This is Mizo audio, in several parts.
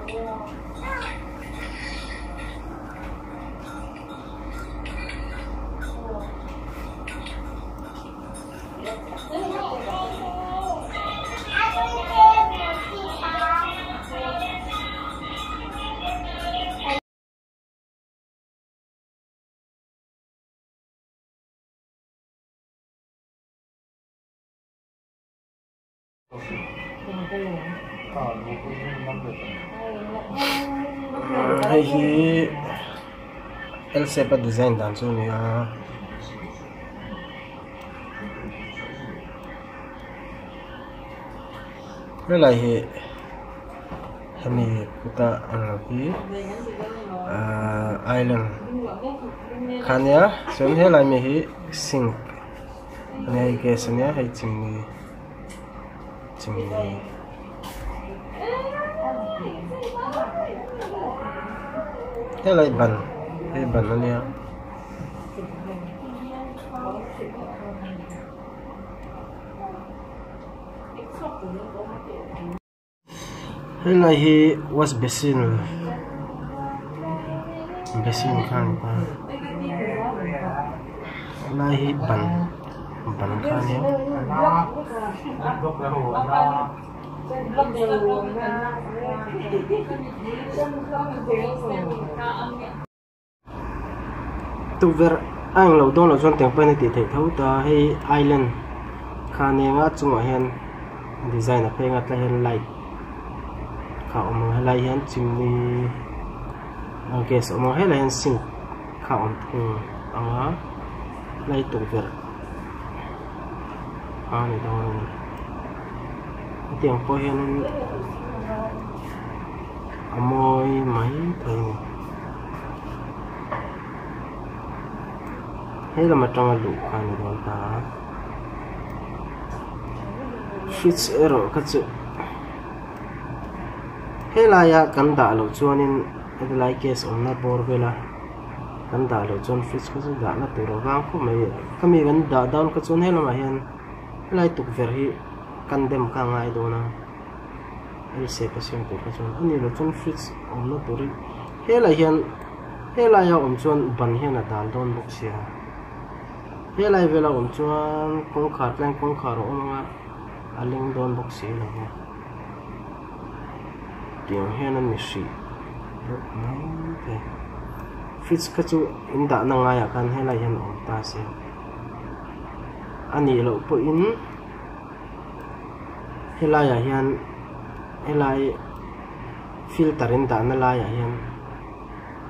Hei hi L shape a design dan chu a ni a. Helai hi hemi kuta ang lo hi ahh island kha ania chuan helai mi hi sink ania hei gas ania hei chimney chimney helai ban hei ban ania. Helai hi wash basin basin kha a ni ta helai hi ban ban kha a nia. Tukverh a englo dawn loh chuan tiang pawhin a tih theih tho ta hei island kha nia chungah hian design a pheng a tlai hian light kha a awm ang helai hian chimney a gas a awm ang helai hian sink kha a awm thung ang a helai tukverh a ni dawn a ni hetiang pawh hianin a mawi mai thei a ni. He lam atanga luh kha a ni dawn ta a fridge erawh kha chu helaia kan dah loh chuanin helai gas awmna bawr vela kan dah loh chuan fridge kha chu dahna tur a vang khawp mai khami kan dah dawn kha chuan helamah hian helai tukverh hi kan dem kha a ngai dawn a. L shape a siam tur kha chuan a ni lo chuan fridge awmna turin helai hian helai a awm chuan ban hian a dal dawn bawk sia helai vela awm chuan kawngkhar tleng kawngkhar a awm anga a leng dawn bawk si lo va tiang hian a ni hrih deuh mai thei fridge kha chu in dahna ngaiah khan helai hian a awm ta se a nih loh pawhin. Helai ah hian helai filter in dahna laiah hian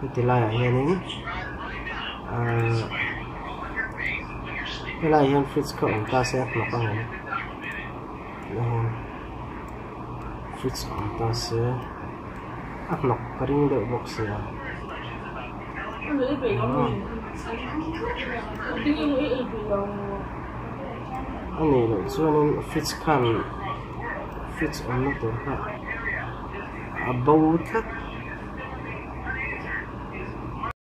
heti laiah hianin ahh helaiah hian fridge kha awm ta se a hnawk ang em tihian fridge awm ta se a hnawk ka ring deuh bawk sia. A nih loh chuanin fridge khan fridge awmna tur kha a bo tlat.